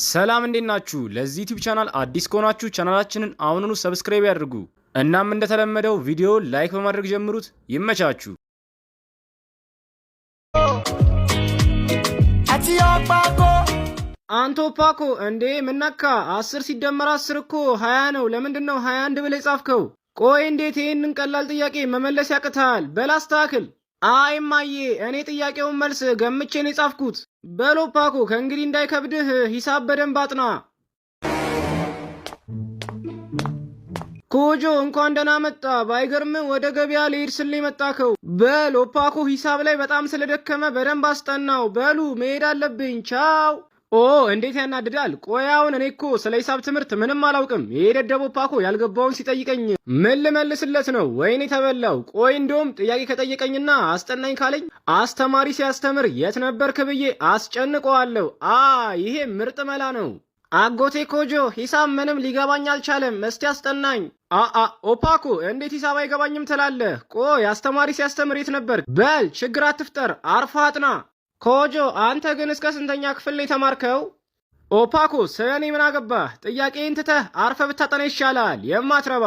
ሰላም እንዴት ናችሁ? ለዚህ ዩቲዩብ ቻናል አዲስ ከሆናችሁ ቻናላችንን አሁኑኑ subscribe ያድርጉ። እናም እንደተለመደው ቪዲዮ like በማድረግ ጀምሩት። ይመቻችሁ። Àti ọ̀pákó. አንተ ኦፓኮ፣ እንዴ ምነካ? 10 ሲደመር 10 እኮ 20 ነው። ለምንድን ነው 21 ብለህ የጻፍከው? ቆይ እንዴት ይህንን ቀላል ጥያቄ መመለስ ያቅትሃል? በል አስተካክል። አይ እማዬ፣ እኔ ጥያቄውን መልስ ገምቼ ነው የጻፍኩት። በል ኦፓኮ፣ ከእንግዲህ እንዳይከብድህ ሂሳብ በደንብ አጥና። ኮጆ፣ እንኳን ደህና መጣ። ባይገርም ወደ ገበያ ልሄድ ስል ነው የመጣከው። በል ኦፓኮ ሂሳብ ላይ በጣም ስለደከመ በደንብ አስጠናው። በሉ መሄድ አለብኝ። ቻው። ኦ እንዴት ያናድዳል! ቆይ አሁን እኔ እኮ ስለ ሂሳብ ትምህርት ምንም አላውቅም። ይሄ ደደብ ኦፓኮ ያልገባውን ሲጠይቀኝ ምን ልመልስለት ነው? ወይኔ ተበላው። ቆይ እንደውም ጥያቄ ከጠየቀኝና አስጠናኝ ካለኝ አስተማሪ ሲያስተምር የት ነበርክ ብዬ አስጨንቀዋለሁ። አ ይሄ ምርጥ መላ ነው። አጎቴ ኮጆ፣ ሂሳብ ምንም ሊገባኝ አልቻለም። እስቲ አስጠናኝ። አአ ኦፓኮ፣ እንዴት ሂሳብ አይገባኝም ትላለህ? ቆይ አስተማሪ ሲያስተምር የት ነበር? በል ችግር አትፍጠር፣ አርፈህ አጥና። ኮጆ፣ አንተ ግን እስከ ስንተኛ ክፍል ነው የተማርከው? ኦፓኮ፣ ስለ እኔ ምን አገባህ? ጥያቄን ትተህ አርፈህ ብታጠና ይሻላል፣ የማትረባ።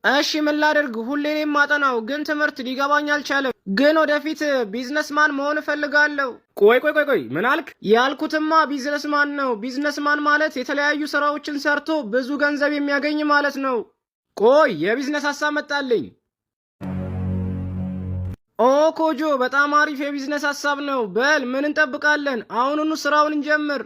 እሺ ምን ላድርግ? ሁሌ እኔ የማጠናው ግን ትምህርት ሊገባኝ አልቻለም። ግን ወደፊት businessman መሆን እፈልጋለሁ። ቆይ ቆይ ቆይ ቆይ ምን አልክ? ያልኩትማ businessman ነው። Businessman ማለት የተለያዩ ስራዎችን ሰርቶ ብዙ ገንዘብ የሚያገኝ ማለት ነው። ቆይ የቢዝነስ ሀሳብ መጣልኝ። ኦ ኮጆ፣ በጣም አሪፍ የቢዝነስ ሀሳብ ነው። በል ምን እንጠብቃለን? አሁኑኑ ስራውን እንጀምር።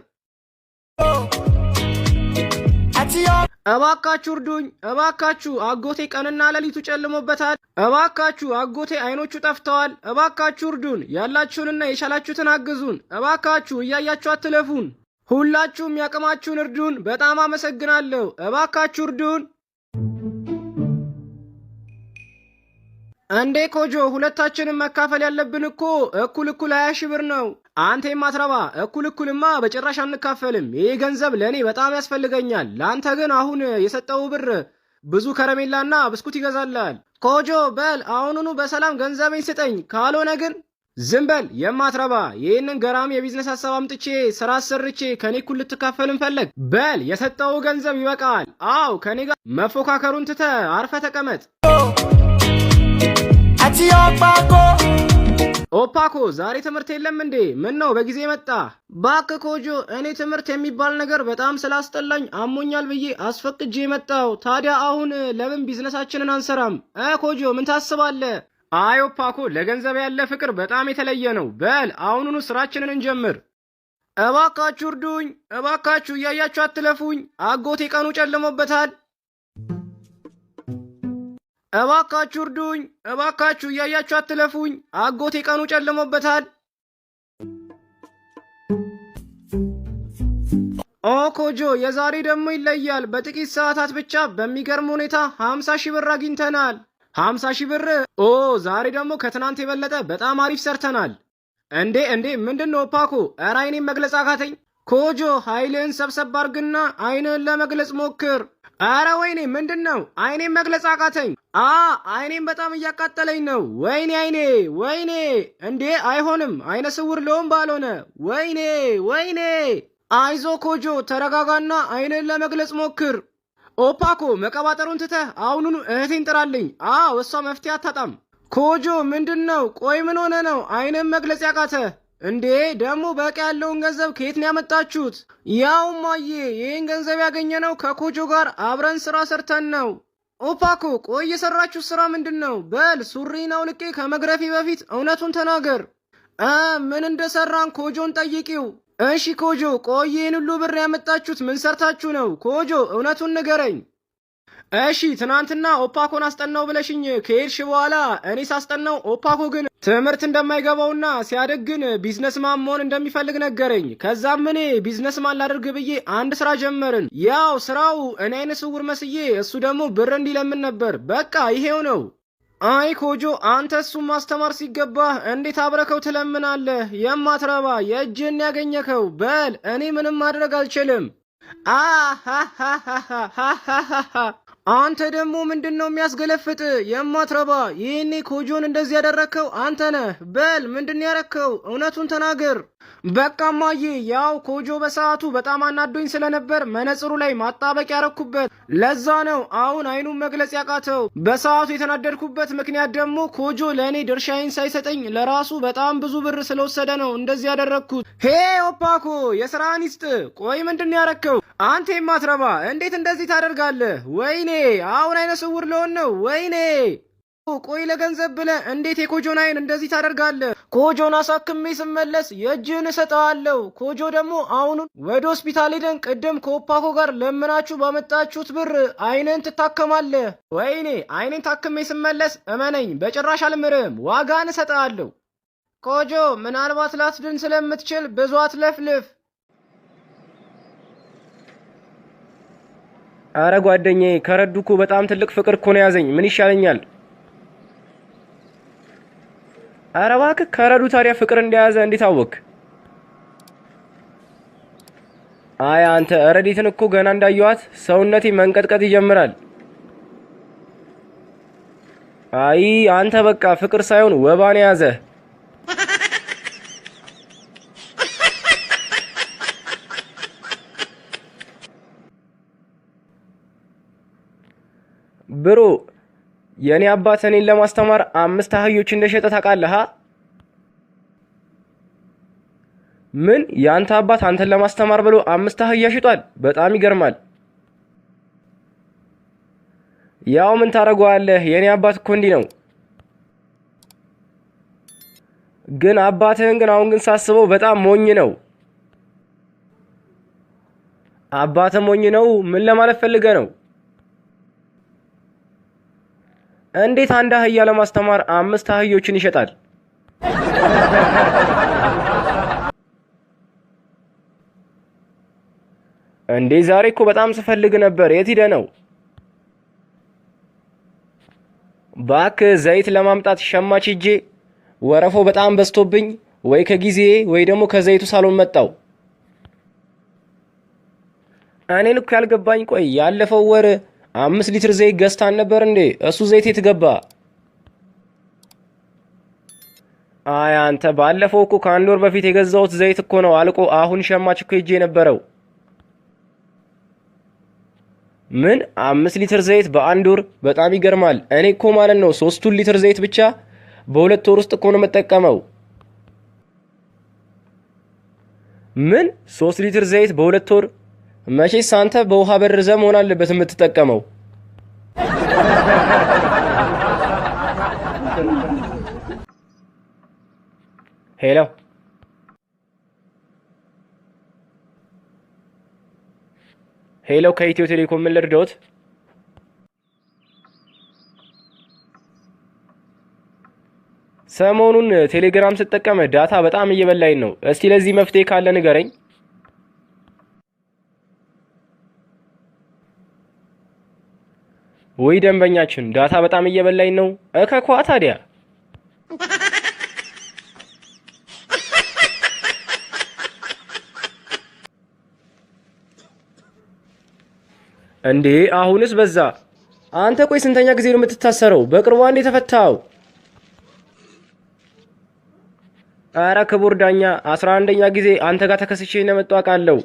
Àti እባካችሁ እርዱኝ! እባካችሁ፣ አጎቴ ቀንና ሌሊቱ ጨልሞበታል። እባካችሁ፣ አጎቴ አይኖቹ ጠፍተዋል። እባካችሁ እርዱን! ያላችሁንና የቻላችሁትን አግዙን። እባካችሁ እያያችሁ አትለፉን። ሁላችሁም ያቅማችሁን እርዱን። በጣም አመሰግናለሁ። እባካችሁ እርዱን። እንዴ ኮጆ፣ ሁለታችንም መካፈል ያለብን እኮ እኩል እኩል 20 ሺህ ብር ነው። አንተ የማትረባ፣ እኩል እኩልማ በጭራሽ አንካፈልም። ይህ ገንዘብ ለእኔ በጣም ያስፈልገኛል። ለአንተ ግን አሁን የሰጠው ብር ብዙ ከረሜላና ብስኩት ይገዛልሃል። ኮጆ፣ በል አሁኑኑ በሰላም ገንዘቤን ስጠኝ፣ ካልሆነ ግን ዝም በል የማትረባ። ይህንን ገራሚ የቢዝነስ ሀሳብ አምጥቼ ስራ አሰርቼ ከኔ እኩል ልትካፈልም ፈለግ? በል የሰጠው ገንዘብ ይበቃል። አው ከኔ ጋር መፎካከሩን ትተህ አርፈህ ተቀመጥ። Àti ọ̀pákó. ኦፓኮ፣ ዛሬ ትምህርት የለም እንዴ? ምን ነው በጊዜ መጣ? ባክህ ኮጆ፣ እኔ ትምህርት የሚባል ነገር በጣም ስላስጠላኝ አሞኛል ብዬ አስፈቅጄ የመጣው። ታዲያ አሁን ለምን ቢዝነሳችንን አንሰራም? እ ኮጆ፣ ምን ታስባለህ? አይ ኦፓኮ፣ ለገንዘብ ያለ ፍቅር በጣም የተለየ ነው። በል አሁኑኑ ስራችንን እንጀምር። እባካችሁ እርዱኝ! እባካችሁ እያያችሁ አትለፉኝ። አጎቴ ቀኑ ጨልሞበታል። እባካችሁ እርዱኝ! እባካችሁ እያያችሁ አትለፉኝ። አጎቴ ቀኑ ጨልሞበታል። ኦ ኮጆ፣ የዛሬ ደግሞ ይለያል። በጥቂት ሰዓታት ብቻ በሚገርም ሁኔታ 50 ሺህ ብር አግኝተናል። 50 ሺህ ብር! ኦ ዛሬ ደግሞ ከትናንት የበለጠ በጣም አሪፍ ሰርተናል። እንዴ እንዴ፣ ምንድን ነው ኦፓኮ? ኧረ አይኔን መግለጽ አቃተኝ። ኮጆ፣ ኃይልህን ሰብሰብ አድርግና አይንህን ለመግለጽ ሞክር። ኧረ ወይኔ፣ ምንድን ነው? አይኔን መግለጽ አቃተኝ። አ አይኔን በጣም እያቃጠለኝ ነው። ወይኔ አይኔ፣ ወይኔ! እንዴ አይሆንም፣ አይነ ስውር ልሆን ባልሆነ። ወይኔ ወይኔ! አይዞ ኮጆ፣ ተረጋጋና አይንህን ለመግለጽ ሞክር። ኦፓኮ፣ መቀባጠሩን ትተህ አሁኑኑ እህቴን ጥራልኝ። አዎ እሷ መፍትሄ አታጣም። ኮጆ፣ ምንድን ነው? ቆይ ምን ሆነ ነው አይንህን መግለጽ ያቃተ? እንዴ ደግሞ በቂ ያለውን ገንዘብ ከየት ነው ያመጣችሁት? ያው እማዬ፣ ይህን ገንዘብ ያገኘነው ከኮጆ ጋር አብረን ስራ ሰርተን ነው። ኦፓኮ፣ ቆይ የሰራችሁ ስራ ምንድን ነው? በል ሱሪን አውልቄ ከመግረፌ በፊት እውነቱን ተናገር። እ ምን እንደሰራን ኮጆን ጠይቂው። እሺ ኮጆ፣ ቆይ ይህን ሁሉ ብር ያመጣችሁት ምን ሰርታችሁ ነው? ኮጆ፣ እውነቱን ንገረኝ። እሺ ትናንትና ኦፓኮን አስጠናው ብለሽኝ ከሄድሽ በኋላ እኔ ሳስጠናው ኦፓኮ ግን ትምህርት እንደማይገባውና ሲያድግ ግን businessman መሆን እንደሚፈልግ ነገረኝ። ከዛም እኔ businessman ላድርግ ብዬ አንድ ስራ ጀመርን። ያው ስራው እኔ አይነ ስውር መስዬ እሱ ደግሞ ብር እንዲለምን ነበር። በቃ ይሄው ነው። አይ ኮጆ፣ አንተ እሱን ማስተማር ሲገባህ እንዴት አብረከው ትለምናለህ? የማትረባ፣ የእጅህን ያገኘከው። በል እኔ ምንም ማድረግ አልችልም። አሃሃሃሃሃሃ፣ አንተ ደግሞ ምንድን ነው የሚያስገለፍጥ? የማትረባ፣ ይህኔ ኮጆን እንደዚህ ያደረግከው አንተ ነህ። በል ምንድን ያረግከው? እውነቱን ተናገር። በቃ እማዬ፣ ያው ኮጆ በሰዓቱ በጣም አናዶኝ ስለነበር መነጽሩ ላይ ማጣበቂያ ያረኩበት። ለዛ ነው አሁን አይኑን መግለጽ ያቃተው። በሰዓቱ የተናደድኩበት ምክንያት ደግሞ ኮጆ ለእኔ ድርሻዬን ሳይሰጠኝ ለራሱ በጣም ብዙ ብር ስለወሰደ ነው እንደዚህ ያደረግኩት። ሄ ኦፓኮ፣ የስራህን ይስጥ። ቆይ ምንድን ያረከው? አንተ የማትረባ እንዴት እንደዚህ ታደርጋለህ? ወይኔ አሁን አይነ ስውር ልሆን ነው። ወይኔ ቆይ ለገንዘብ ብለህ እንዴት የኮጆን አይን እንደዚህ ታደርጋለህ? ኮጆን አሳክሜ ስመለስ የእጅህን እሰጠዋለሁ። ኮጆ ደግሞ አሁኑን ወደ ሆስፒታል ሄደን ቅድም ከኦፓኮ ጋር ለምናችሁ ባመጣችሁት ብር አይንን ትታከማለህ። ወይኔ አይኔን ታክሜ ስመለስ እመነኝ በጭራሽ አልምርም፣ ዋጋን እሰጠዋለሁ። ኮጆ ምናልባት ላትድን ስለምትችል ብዙ አትለፍልፍ። አረ ጓደኛዬ ከረዱ እኮ በጣም ትልቅ ፍቅር እኮ ነው ያዘኝ። ምን ይሻለኛል? አረ እባክህ ከረዱ ታዲያ ፍቅር እንደያዘ እንዴት አወክ? አይ አንተ ረዲትን እኮ ገና እንዳየኋት ሰውነቴ መንቀጥቀጥ ይጀምራል። አይ አንተ በቃ ፍቅር ሳይሆን ወባን የያዘ። Bro የእኔ አባት እኔን ለማስተማር 5 አህዮች እንደሸጠ ታውቃለህ? ምን የአንተ አባት አንተን ለማስተማር ብሎ 5 አህያ ሽጧል? በጣም ይገርማል። ያው ምን ታደርገዋለህ? የእኔ አባት እኮ እንዲህ ነው። ግን አባትህን ግን አሁን ግን ሳስበው በጣም ሞኝ ነው። አባትህ ሞኝ ነው? ምን ለማለት ፈልገህ ነው? እንዴት አንድ አህያ ለማስተማር 5 አህዮችን ይሸጣል? እንዴ ዛሬ እኮ በጣም ስፈልግ ነበር። የት ሄደህ ነው? እባክህ ዘይት ለማምጣት ሸማች ሂጄ ወረፎ በጣም በዝቶብኝ ወይ ከጊዜ ወይ ደግሞ ከዘይቱ ሳሎን መጣው። እኔን እኮ ያልገባኝ ቆይ ያለፈው ወር 5 ሊትር ዘይት ገዝታን ነበር እንዴ? እሱ ዘይት የት ገባ? አይ አንተ ባለፈው እኮ ከአንድ ወር በፊት የገዛሁት ዘይት እኮ ነው አልቆ አሁን ሸማች እኮ ሄጄ የነበረው። ምን 5 ሊትር ዘይት በአንድ ወር? በጣም ይገርማል። እኔ እኮ ማለት ነው 3 ሊትር ዘይት ብቻ በ2 ወር ውስጥ እኮ ነው የምጠቀመው። ምን 3 ሊትር ዘይት በ2 ወር? መቼስ አንተ በውሃ በርዘህ መሆን አለበት የምትጠቀመው። Hello hello፣ ከኢትዮ ቴሌኮም ምን ልርዳዎት? ሰሞኑን ቴሌግራም ስጠቀም data በጣም እየበላኝ ነው። እስቲ ለዚህ መፍትሄ ካለ ንገረኝ። ወይ ደንበኛችን data በጣም እየበላኝ ነው። እከኳ ታዲያ። እንዴ አሁንስ በዛ። አንተ ቆይ ስንተኛ ጊዜ ነው የምትታሰረው? በቅርቡ አንዴ የተፈታው። አረ ክቡር ዳኛ 11ኛ ጊዜ አንተ ጋር ተከስቼ እንደመጣሁ አውቃለሁ።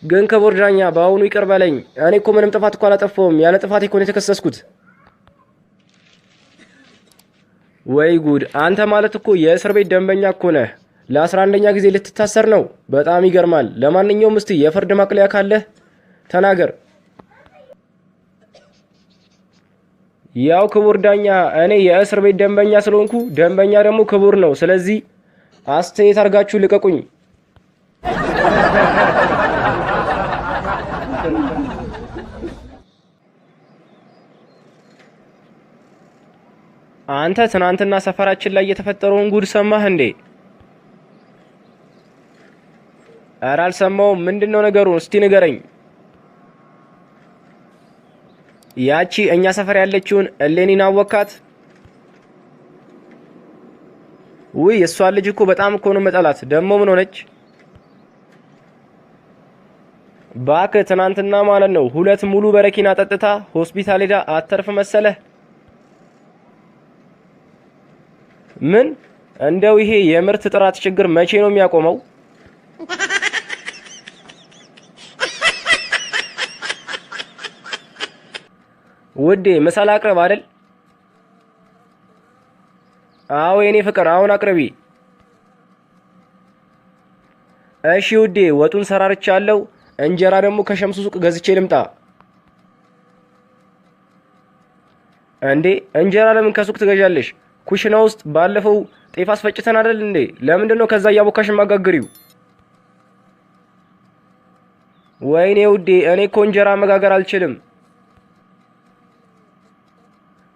ግን ክቡር ዳኛ በአሁኑ ይቅር በለኝ። እኔ እኮ ምንም ጥፋት እኮ አላጠፋሁም። ያለ ጥፋት እኮ ነው የተከሰስኩት። ወይ ጉድ! አንተ ማለት እኮ የእስር ቤት ደንበኛ እኮ ነህ። ለ11ኛ ጊዜ ልትታሰር ነው። በጣም ይገርማል። ለማንኛውም እስቲ የፍርድ ማቅለያ ካለህ ተናገር። ያው ክቡር ዳኛ እኔ የእስር ቤት ደንበኛ ስለሆንኩ ደንበኛ ደግሞ ክቡር ነው። ስለዚህ አስተያየት አድርጋችሁ ልቀቁኝ። አንተ ትናንትና ሰፈራችን ላይ የተፈጠረውን ጉድ ሰማህ እንዴ? ኧረ አልሰማውም። ምንድነው ነገሩ? እስቲ ንገረኝ። ያቺ እኛ ሰፈር ያለችውን እሌኒን አወካት? ውይ የእሷ ልጅ እኮ በጣም እኮ ነው መጠላት። ደግሞ ምን ሆነች? ባክ ትናንትና ማለት ነው 2 ሙሉ በረኪና ጠጥታ ሆስፒታል ሄዳ አተርፍ መሰለህ። ምን? እንደው ይሄ የምርት ጥራት ችግር መቼ ነው የሚያቆመው? ውዴ ምሳ ላቅርብ አይደል? አዎ የኔ ፍቅር አሁን አቅርቢ። እሺ ውዴ ወጡን ሰራርቻለሁ። እንጀራ ደግሞ ከሸምሱ ሱቅ ገዝቼ ልምጣ። እንዴ እንጀራ ለምን ከሱቅ ትገዣለሽ? ኩሽና ውስጥ ባለፈው ጤፍ አስፈጭተን አይደል እንዴ? ለምንድን ነው ከዛ እያቦካሽ ማጋግሪው? ወይኔ ውዴ እኔ እኮ እንጀራ መጋገር አልችልም።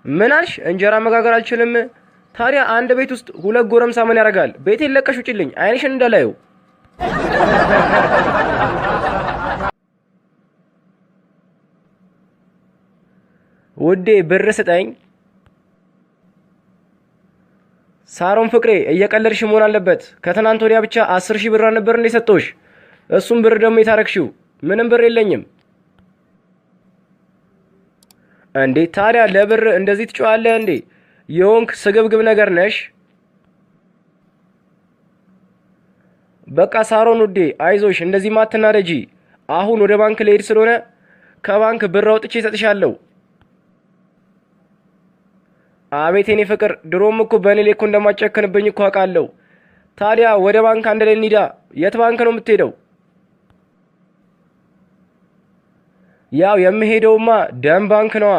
ምን አልሽ? እንጀራ መጋገር አልችልም? ታዲያ አንድ ቤት ውስጥ ሁለት ጎረምሳ ምን ያደርጋል? ቤቴን ለቀሽ ውጪልኝ፣ አይንሽን እንዳላየው። ውዴ ብር ስጠኝ። ሳሮን ፍቅሬ እየቀለድሽ መሆን አለበት። ከትናንት ወዲያ ብቻ 10,000 ብር አልነበር እንዴ ሰጠሁሽ? እሱም ብር ደግሞ የታረግሽው? ምንም ብር የለኝም። እንዴ ታዲያ ለብር እንደዚህ ትጮኻለህ እንዴ? የሆንክ ስግብግብ ነገር ነሽ። በቃ ሳሮን ውዴ አይዞሽ፣ እንደዚህ ማትናደጂ። አሁን ወደ ባንክ ልሄድ ስለሆነ ከባንክ ብር አውጥቼ እሰጥሻለሁ። አቤት የኔ ፍቅር፣ ድሮም እኮ በእኔ ላይ እኮ እንደማጨክንብኝ እኮ አውቃለሁ። ታዲያ ወደ ባንክ አንድ ላይ እንሂዳ። የት ባንክ ነው የምትሄደው? ያው የምሄደውማ ደም ባንክ ነዋ።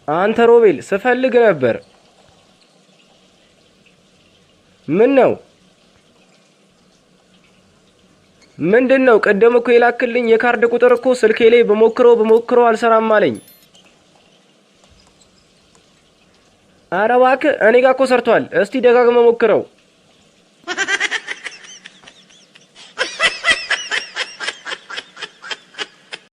አንተ ሮቤል ስፈልግ ነበር። ምን ነው? ምንድን ነው? ቅድም እኮ የላክልኝ የካርድ ቁጥር እኮ ስልኬ ላይ በሞክረው በሞክረው አልሰራም አለኝ። ኧረ እባክህ እኔ ጋር እኮ ሰርቷል። እስቲ ደጋግመህ ሞክረው።